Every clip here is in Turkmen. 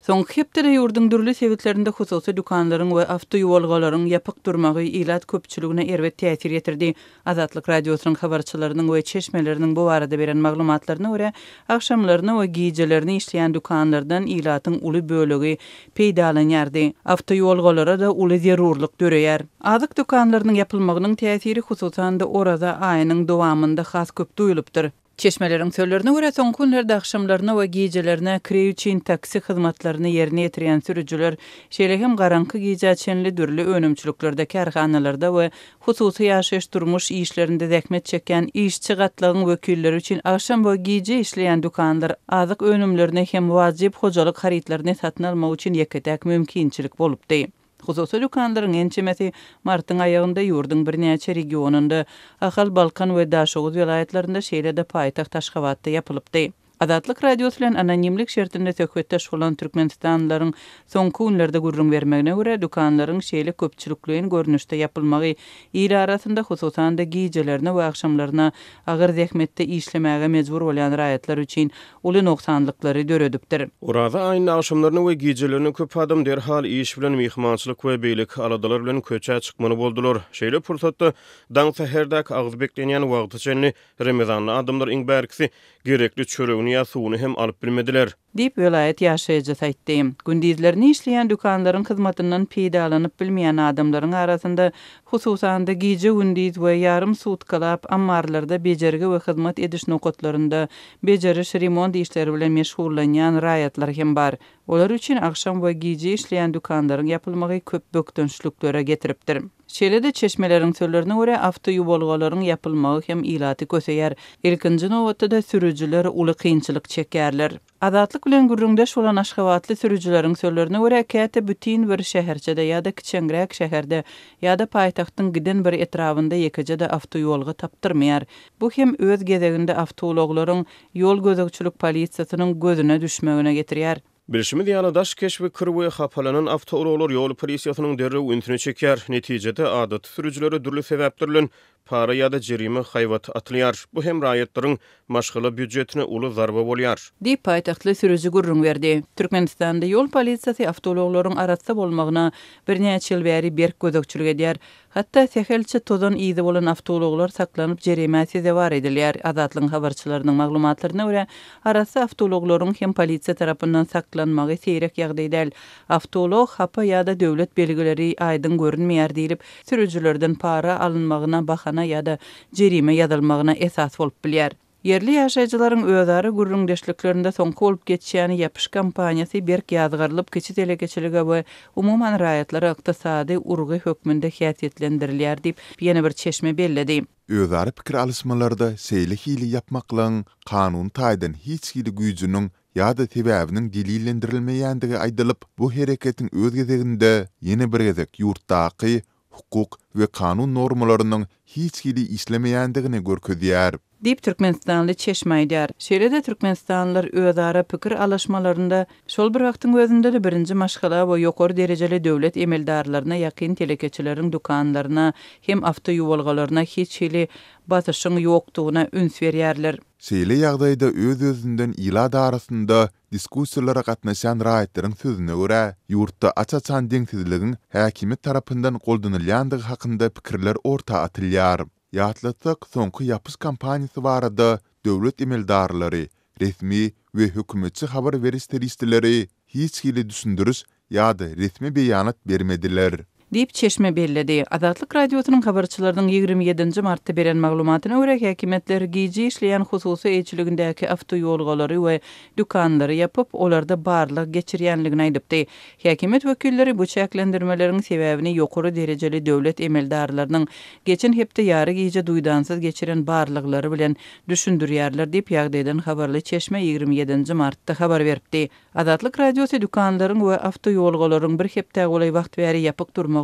Soňky hepdede ýurduň dürli sebitlerinde hususy dükanlaryň we awtoýuwalgalaryň ýapyk durmagy ilat köpçüligine erbet täsir ýetirdi. Azatlyk Radiosynyň habarçylarynyň we çeşmeleriniň bu barada beren maglumatlaryna görä, agşamlaryna we gijelerine işleýän dükanlardan ilatyň uly bölegi peýdalanýardy. Awtoýuwalgalara-da uly zerurlyk döreýär. Azyk dükanlarynyň ýapylmagynyň täsiri hususan-da Oraza aýynyň dowamynda has köp duýulypdyr. Çeşmeleriň sözlerine görä, soňky günlerde agşamlaryna we gijelerine kireý üçin taksi hyzmatlaryny ýerine ýetirýän sürüjiler, şeýle hem garaňky gijä çenli dürli önümçiliklerde, kärhanalarda we hususy ýaşaýyş-durmuş işlerinde zähmet çekýän işçi gatlagyň wekilleri üçin agşam we gije işleýän dükanlar azyk önümlerini hem wajyp hojalyk harytlaryny satyn almak üçin ýeke-täk mümkinçilik bolupdy. Hususy dükanlaryň ençemesi martyň aýagynda ýurduň birnäçe regionynda, Ahal, Balkan we Daşoguz welaýatlarynda, şeýle-de paýtagt Aşgabatda ýapylypdy. Azatlyk Radiosy bilen anonimlik şertinde söhbetdeş bolan türkmenistanlylaryň soňky günlerde gürrüň bermegine görä, dükanlaryň şeýle köpçülikleýin görnüşde ýapylmagy il arasynda, hususan-da, gijelerine we agşamlaryna agyr zähmetde işlemäge mejbur bolýan raýatlar üçin uly nogsanlyklary döredipdir. Oraza aýynda agşamlaryna we gijelerine köp adam derhal iş bilen, myhmançylyk we beýleki aladalar bilen köçä çykmaly boldular. Şeýle pursatda, daň säherdäki agyz beklenýän wagta çenli Remezanda adamlar iň bärkisi gerekli çöregini ýa suwuny hem alyp bilmediler. Diýip, welaýat ýaşaýjysy aýtdy. Gündizlerine işleýän dükanlaryň hyzmatyndan peýdalanyp bilmeýän adamlaryň arasynda, hususan-da, gije-gündiz we ýarym sutkalap ammarlarda bejergi we hyzmat ediş nokatlarynda bejeriş-remont işleri bilen meşgullanýan raýatlar hem bar. Olar üçin agşam we gije işleýän dükanlaryň ýapylmagy köp bökdençliklere getiripdir. Şeýle-de, çeşmeleriň sözlerine görä, awtoýuwalgalaryň ýapylmagy hem ilaty köseýär. Ilkinji nobatda-da sürüjiler uly kynçylyk çekýärler. Azatlyk bilen gürrüňdeş bolan aşgabatly sürüjileriň sözlerine görä, käte bütin bir şäherçede ýa-da kiçeňräk şäherde ýa-da paýtagtyň giden bir etrabynda ýekeje-de awtoýuwalga tapdyrmaýar. Bu hem öz gezeginde awtoulaglaryň ýol gözegçilik polisiýasynyň gözüne düşmegine getirýär. Bilşimiz ýaly, daş keşbi kir we hapalanan awtoulaglar ýol polisiýasynyň derrew ünsüni çekýär. Netijede, adaty sürüjilere dürli sebäpler bilen para ýa-da jerime haýbaty atylýar. Bu hem raýatlaryň maşgala býujetine uly zarba bolýar. Diýip, paýtagtly sürüji gürrüň berdi. Türkmenistanda ýol polisiýasy awtoulaglaryň arassa bolmagyna birnäçe ýyl bäri berk gözegçilik edýär. Hatda sähelçe tozan yzy bolan awtoulaglar saklanyp jerimä sezewar edilýär. Azatlygyň habarçylarynyň maglumatlaryna görä, arassa awtoulaglaryň hem polisiýa tarapyndan saklanmagy seýrek ýagdaý däl. Awtoulag hapa ýa-da döwlet belgileri aýdyň görünmeýär diýlip, sürüjilerden para alynmagyna bahana ýa-da jerime ýazylmagyna esas bolup bilýär. Ýerli ýaşaýjylaryň özara gürrüňdeşliklerinde soňky bolup geçýän ýapyş kampaniýasy berk ýazgarylyp, kiçi telekeçilige we umuman raýatlara ykdysady urgy hökmünde häsiýetlendirilýär diýip, ýene bir çeşme belledi. Özara pikir alyşmalarda şeýle hili ýapmaklygyň kanuny taýdan hiç hili güýjüniň ýa-da sebäbiniň delillendirilmeýändigi aýdylyp, bu hereketiň öz gezeginde ýene bir gezek ýurtdaky hukuk we kanun normalarynyň hiç hili işlemeýändigini görkezýär. Diýip, türkmenistanly çeşme aýdýar. Şeýle-de türkmenistanlylar özara pikir alyşmalarynda, şol bir wagtyň özünde-de birinji maşgala we ýokary derejeli döwlet emeldarlaryna ýakyn telekeçileriň dükanlaryna hem awtoýuwalgalaryna hiç hili basyşyň ýokdugyna üns berýärler. Şeýle ýagdaýda öz-özünden ilat arasynda diskussiýalara gatnaşýan raýatlaryň sözüne görä, ýurtda aç-açan deňsizligiň häkimiýet tarapyndan goldanylýandygy hakynda pikirler orta atylýar. Ýatlatsak, soňky ýapyş kampaniýasy barada döwlet emeldarlary, resmi we hökümetçi habar beriş serişdeleri hiç hili düşündiriş ýa-da resmi beýanat bermediler. Diýip, çeşme belledi. Azatlyk Radiosynyň habarçylarynyň 27 nji martda beren maglumatyna görä, häkimiýetler gije işleýän hususy eýeçiligindäki awtoýolgalary we dükanlary ýapyp, olarda barlag geçirýänligini aýdypdy. Häkimiýet wekilleri bu çäklendirmeleriň sebäbini ýokary derejeli döwlet emeldarlarynyň geçen hepde ýary gije duýdansyz geçiren barlaglary bilen düşündirýärler diýip, ýagdaýdan habarly çeşme 27 nji martda habar beripdi. Azatlyk Radiosy dükanlaryň we awtoýolgalaryň bir hepdä golaý wagt bäri ýapyk durmagynyň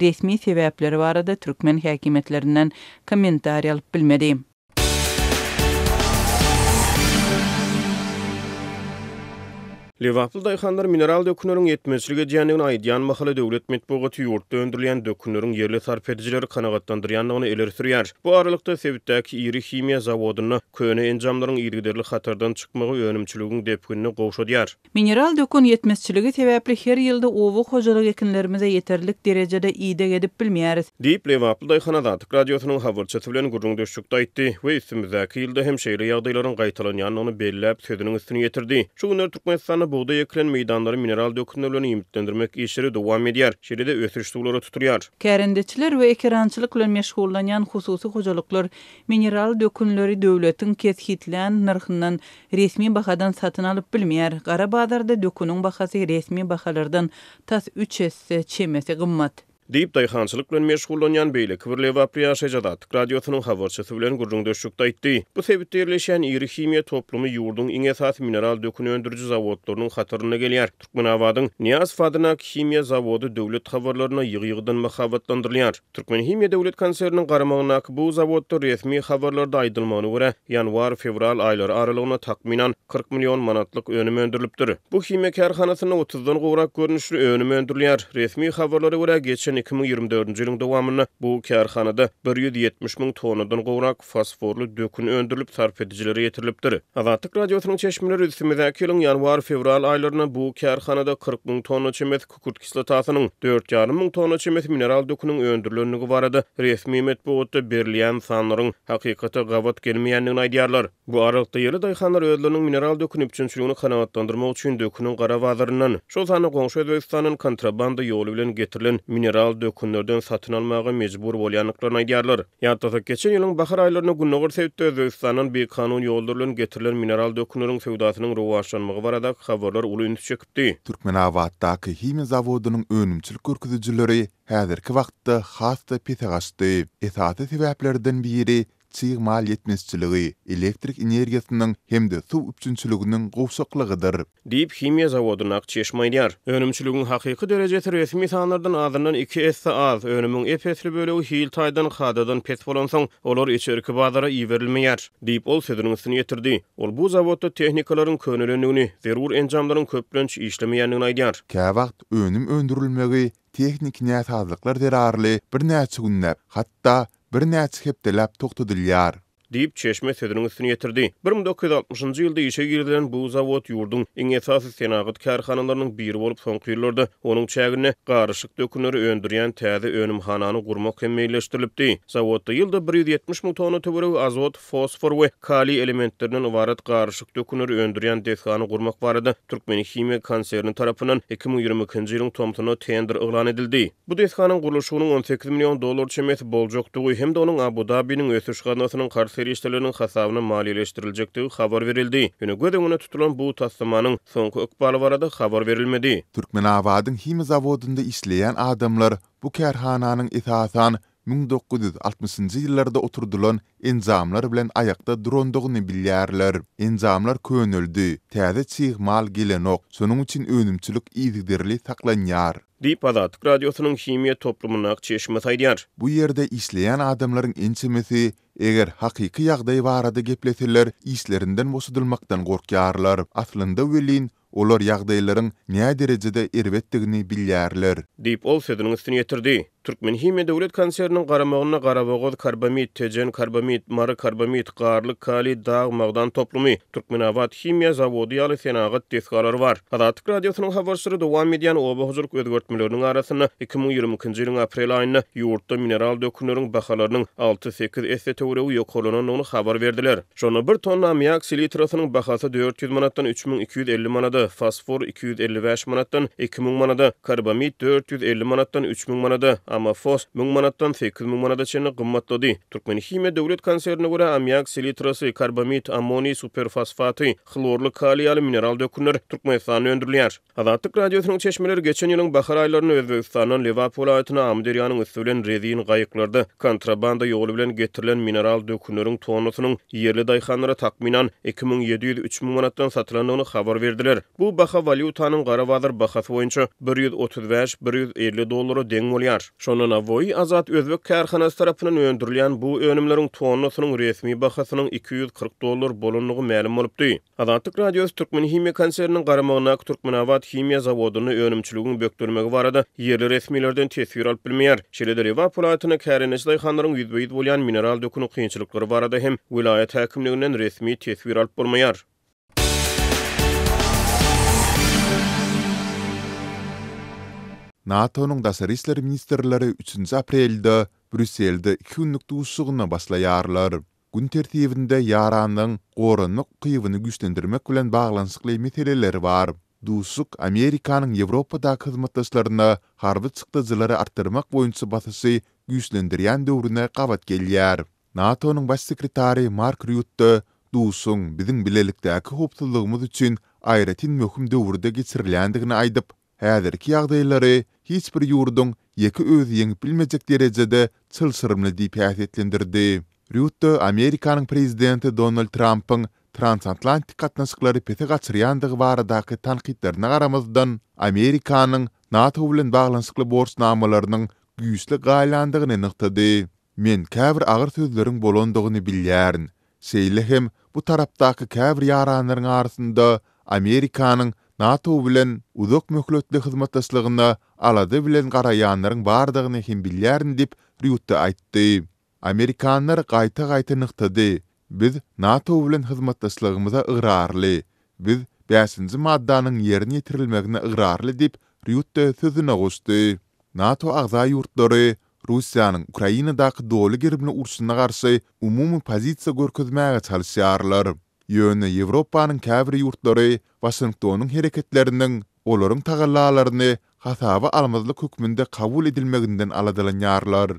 resmi sebäpleri barada türkmen häkimiýetlerinden kommentariý alyp bilmedi. Lebaply daýhanlar mineral dökünleriň ýetmezçilik edýändigini aýdýan mahaly döwlet metbugaty ýurtda öndürilýän dökünleriň ýerli sarp edijileri kanagatlandyrýandygyny ileri sürýär. Bu aralykda, sebitdäki iri himiýa zawodynda köne enjamlaryň yzygiderli hatardan çykmagy önümçiligiň depginini gowşadýar. Mineral dökün ýetmezçiligi sebäpli her ýylda oba hojalyk ekinlerimize ýeterlik derejede ideg edip bilmeýäris. Diýip, lebaply daýhan Azatlyk Radiosynyň habarçysy bilen gürrüňdeşlikde aýtdy we üstümizdäki ýylda hem şeýle ýagdaýlaryň gaýtalanýandygyny belläp, sözüniň üstüni ýetirdi. Şu günler Türkmenistanda bugdaý ekilen meýdanlary mineral dökünler bilen iýmitlendirmek işleri dowam edýär, şeýle-de ösüş suwlary tutulýar. Kärendeçiler we ekerançylyk bilen meşgullanýan hususy hojalyklar mineral dökünleri döwletiň kesgitlän nyrhyndan resmi bahadan satyn alyp bilmeýär. Gara bazarda döküniň bahasy resmi bahalardan tas üç esse çemesi gymmat. Diýip, daýhançylyk bilen meşgullanýan beýleki bir lebaply ýaşaýjy Azatlyk Radiosynyň habarçysy bilen gürrüňdeşlikde aýtdy. Bu sebitde ýerleşýän iri himiýa toplumy ýurduň iň esasy mineral dökün öndüriji zawodlarynyň hatarynda gelýär. Türkmenabadyň Nyýazow adyndaky himiýa zawody döwlet habarlarynda ýygy-ýygydan mahabatlandyrylýar. Türkmenhimiýa döwlet konserniniň garamagyndaky bu zawodda resmi habarlarda aýdylmagyna görä, ýanwar-fewral aýlary aralygynda takmynan 40 million manatlyk önüm öndürilipdir. Bu himiýa kärhanasynda otuzdan gowrak görnüşli önüm öndürilýär. Resmi habarlara görä, geçen 2024-nji ýylyň dowamynda bu kärhanada 170 müň tonnadan gowrak fosforly dökün öndürilip, sarp edijilere ýetirilipdir. Azatlyk Radiosynyň çeşmeleri üstümizdäki ýylyň ýanwar-fewral aýlarynda bu kärhanada 40 müň tonna çemesi kükürt kislotasynyň, dört ýarym müň tonna çemesi mineral döküniň öndürilendigi barada resmi metbugatda berilýän sanlaryň hakykata gabat gelmeýändigini aýdýarlar. Bu aralykda, ýerli daýhanlar özleriniň mineral dökün üpjünçiligini kanagatlandyrmak üçin döküniň gara bazaryndan, şol sanda goňşy Özbegistandan kontrabanda ýoly bilen getirilen mineral dökünlerden satyn almaga mejbur bolýandyklaryny aýdýarlar. Ýatlasak, geçen ýylyň bahar aýlarynda gündogar sebitde Özbegistandan bikanun ýollar bilen getirilen mineral dökünleriň söwdasynyň rowaçlanmagy baradaky habarlar uly ünsi çekipdi. Türkmenabatdaky himiýa zawodynyň önümçilik görkezijileri häzirki wagtda has-da pese gaçdy. Esasy sebäplerden biri çig mal ýetmezçiligi, elektrik energiýasynyň hem-de suw üpjünçiliginiň gowşaklygydyr. Diýip, himiýa zawodyndaky çeşme aýdýar. Önümçiligiň hakyky derejesi resmi sanlardan azyndan iki esse az, önümiň ep-esli bölegi hil taýdan kadadan pes bolansoň, olar içerki bazara iberilmeýär. Diýip, ol sözüniň üstüni ýetirdi. Ol bu zawodda tehnikalaryň könelendigini, zerur enjamlaryň köplenç işlemeýändigini aýdýar. Käwagt önüm öndürilmegi tehniki näsazlyklar zerarly birnäçe günläp, hatda birnäçe hepdeläp togtadylýar. Diýip, çeşme sözüniň üstüni ýetirdi. 1960-njy ýylda işe girizilen bu zawod ýurduň iň esasy senagat kärhanalarynyň biri bolup, soňky ýyllarda onuň çäginde garyşyk dökünleri öndürýän täze önümhanany gurmak hem meýilleşdirilipdi. Zawodda ýylda 170 müň tonna töweregi azot, fosfor we kaliý elementlerinden ybarat garyşyk dökünleri öndürýän desgany gurmak barada Türkmenhimiýa konserni tarapyndan 2022-nji ýylyň tomsunda tender yglan edildi. Bu desganyň gurluşygynyň 18 million dollar çemesi boljakdygy hem-de onuň Abu-Dabiniň ösüş gaznasynyň karz serişdeleriniň hasabyna maliýeleşdiriljekdigi habar berildi. Ýöne göz öňünde tutulan bu taslamanyň soňky ykbaly barada habar berilmedi. Türkmenabadyň himiýa zawodynda işleýän adamlar bu kärhananyň esasan 1960-njy ýyllarda oturdylan enjamlar bilen aýakda durandygyny bilýärler. Enjamlar köneldi, täze çig mal gelenok, şonuň üçin önümçilik yzygiderli saklanýar. Diýip, Azatlyk Radiosynyň himiýa toplumyndaky çeşmesi aýdýar. Bu ýerde işleýän adamlaryň ençemesi, eger hakyky ýagdaý barada gepleseler, işlerinden boşadylmakdan gorkýarlar. Aslynda welin, Olar ýagdaýlaryň näderejede erbetdigini bilýärler. Diýip, ol sözüniň üstüni ýetirdi. Türkmenhimiýa döwlet konserniniň garamagynda Garabogaz karbamid, Tejen karbamid, Mary karbamid, Garlyk kaliý dag magdan toplumy, Türkmenabat himiýa zawody ýaly senagat desgalary bar. Azatlyk Radiosynyň habarçylary dowam edýän oba hojalyk özgertmeleriniň arasynda 2022-nji ýylyň aprel aýynda ýurtda mineral dökünleriň bahalarynyň alty-sekiz esse töweregi ýokarlanandygyny habar berdiler. Şonda bir tonna ammiak selitrasynyň bahasy 400 manatdan 3250 manada, fosfor 255 manatdan 2000 manada, karbamid 450 manatdan 3000 manada, amofos 1000 manatdan 8000 manada çenli gymmatlady. Türkmenhimiýa döwlet konsernine görä, ammiak selitrasy, karbamid, ammoniý superfosfaty, hlorly kaliý ýaly mineral dökünler Türkmenistanda öndürilýär. Azatlyk Radiosynyň çeşmeleri geçen ýylyň bahar aýlarynda Özbegistandan Lebap welaýatyna Amyderýanyň üsti bilen rezin gaýyklarda kontrabanda ýoly bilen getirilen mineral dökünleriň tonnasynyň ýerli daýhanlara takmynan 2700-3000 manatdan satylandygyny habar berdiler. Bu baha walýutanyň gara bazar bahasy boýunça 135-150 dollara deň bolýar. Şonda Navoiy Azat özbek kärhanasy tarapyndan öndürilýän bu önümleriň tonnasynyň resmi bahasynyň 240 dollar bolandygy mälim bolupdy. Azatlyk Radiosy Türkmenhimiýa konserniniň garamagyndaky Türkmenabat himiýa zawodynda önümçiligiň bökdelmegi barada ýerli resmilerden teswir alyp bilmeýär. Şeýle-de Lebap welaýatynda kärendeçi daýhanlaryň ýüzbe-ýüz bolýan mineral döküni kynçylyklary barada hem welaýat häkimliginden resmi teswir alyp bolmaýar. NATO-nyň daşary işler ministrleri üçünji aprelde Brýusselde iki günlük duşuşygyna başlaýarlar. Gün tertibinde ýaranlygyň goranmak ukybyny güýçlendirmek bilen baglanyşykly meseleler bar. Duşuşyk Amerikanyň Ýewropadaky hyzmatdaşlaryna harby çykdajylary artdyrmak boýunça basyşy güýçlendirýän döwrüne gabat gelýär. NATO-nyň Baş sekretary Mark Rýutte duşuşygyň biziň bilelikdäki howpsuzlygymyz üçin aýratyn möhüm döwürde geçirilýändigini aýdyp, häzirki ýagdaýlary hiç bir ýurduň ýeke özi ýeňip bilmejek derejede çylşyrymly diýip häsiýetlendirdi. Rýutte Amerikanyň prezidenti Donald Trampyň transatlantik gatnaşyklary pese gaçyrýandygy baradaky tankytlaryna garamazdan, Amerikanyň NATO bilen baglanyşykly borçnamalarynyň güýçli galýandygyny nygtady. Men käbir agyr sözleriň bolandygyny bilýärin. Şeýle hem bu tarapdaky käbir ýaranlaryň arasynda Amerikanyň NATO bilen uzak möhletli hyzmatdaşlygyna alada bilen garaýanlaryň bardygyny hem bilýärin diýip, Rýutte aýtdy. Amerikanlar gaýta-gaýta nygtady, biz NATO bilen hyzmatdaşlygymyza ygrarly, biz bäşinji maddanyň ýerine ýetirilmegine ygrarly diýip, Rýutte sözüne goşdy. NATO agza ýurtlary Russiýanyň Ukrainadaky doly gerimli urşuna garşy umumy pozisiýa görkezmäge çalyşýarlar. Ýöne Ýewropanyň käbir ýurtlary Waşingtonyň hereketleriniň olaryň tagallalaryny hasaba almazlyk hökmünde kabul edilmeginden aladalanýarlar.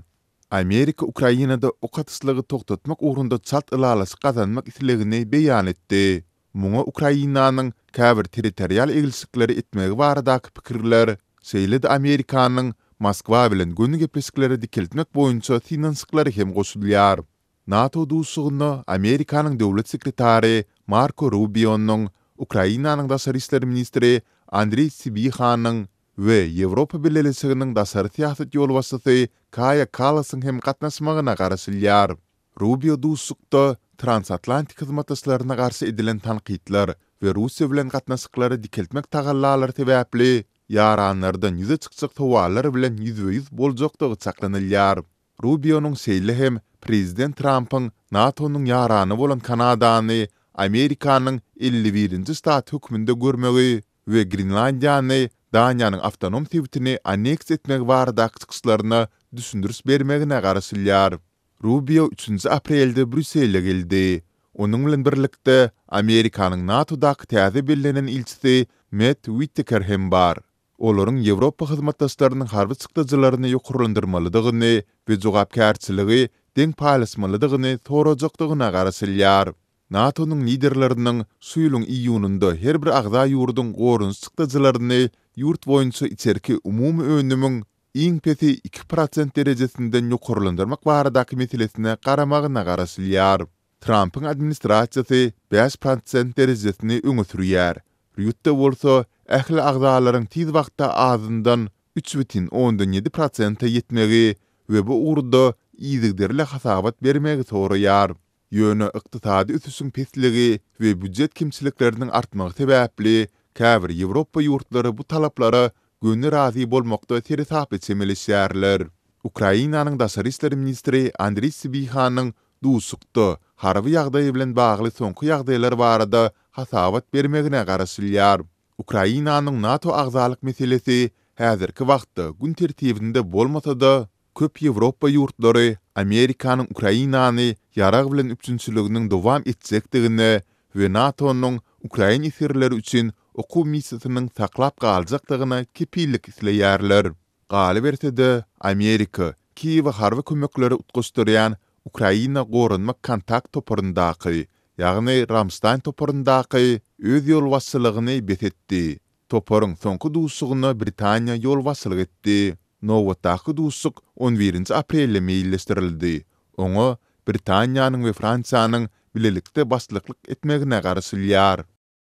Amerika Ukrainada ok atyşlygy togtatmak ugrunda çalt ylalaşyk gazanmak islegini beýan etdi. Muňa Ukrainanyň käbir territorial eglişikleri etmegi baradaky pikirler, şeýle-de Amerikanyň Moskwa bilen göni gepleşikleri dikeltmek boýunça synanyşyklary hem goşulýar. NATO duşuşygyna Amerikanyň döwlet sekretary Marko Rubionyň, Ukrainanyň daşary işler ministri Andreý Sibihanyň we Ýewropa Bileleşiginiň daşary syýasat ýolbaşçysy Kaýa Kallasyň hem gatnaşmagyna garaşylýar. Rubio duşuşykda transatlantik hyzmatdaşlaryna garşy edilen tankytlar we Russiýa bilen gatnaşyklary dikeltmek tagallalary sebäpli ýaranlardan ýüze çykjak sowallar bilen ýüzbe-ýüz boljakdygy çaklanylýar. Rubionyň şeýle hem prezident Trampyň NATO-nyň ýarany bolan Kanadany Amerikanyň 51-nji ştaty hökmünde görmegi we Grenlandiýany Daniýanyň awtonom sebitini anneksiýa etmegi baradaky çykyşlaryna düşündiriş bermegine garaşylýar. Rubio üçünji aprelde Brýussele geldi. Onuň bilen birlikde, Amerikanyň NATO-daky täze bellenen ilçisi Mett Uitteker hem bar. Olaryň Ýewropa hyzmatdaşlarynyň harby çykdajylaryny ýokarlandyrmalydygyny we jogapkärçiligi deň paýlaşmalydygyny sorajakdygyna garaşylýar. NATO-nyň liderleriniň şu ýylyň iýunynda her bir agza ýurduň goranyş çykdajylaryny ýurt boýunça içerki umumy önümiň iň pesi 2% derejesinden ýokarlandyrmak baradaky meselesine garamagyna garaşylýar. Trampyň administrasiýasy 5% derejesini öňe sürýär, Rýutte bolsa ähli agzalaryň tiz wagtda azyndan 3,7 prosente ýetmegi we bu ugurda yzygiderli hasabat bermegi soraýar. Ýöne ykdysady ösüşiň pesligi we býujet kemçilikleriniň artmagy sebäpli käbir Ýewropa ýurtlary bu talaplara göni razy bolmakda seresaply çemeleşýärler. Ukrainanyň daşary işler ministri Andriý Sibihanyň duşuşykda harby ýagdaý bilen bagly soňky ýagdaýlar barada hasabat bermegine garaşylýar. Ukrainanyň NATO agzalyk meselesi häzirki wagtda gün tertibinde bolmasa-da, Köp Ýewropa ýurtlary Amerikanyň Ukrainany ýarag bilen üpjünçiliginiň dowam etjekdigine we NATO-nyň ukrain esgerleri üçin okuw missiýasynyň saklap galjakdygyna kepillik isleýärler. Galyberse-de, Amerika Kiýewe harby kömekleri utgaşdyrýan Ukraina goranmak kontakt toparyndaky, ýagny Ramştaýn toparyndaky öz ýolbaşçylygyny bes etdi. Toparyň soňky duşuşygyna Britaniýa ýolbaşçylyk etdi. Nobatdaky duşuşyk on birinji aprelde meýilleşdirildi. Oňa Britaniýanyň we Fransiýanyň bilelikde başlyklyk etmegine garaşylýar.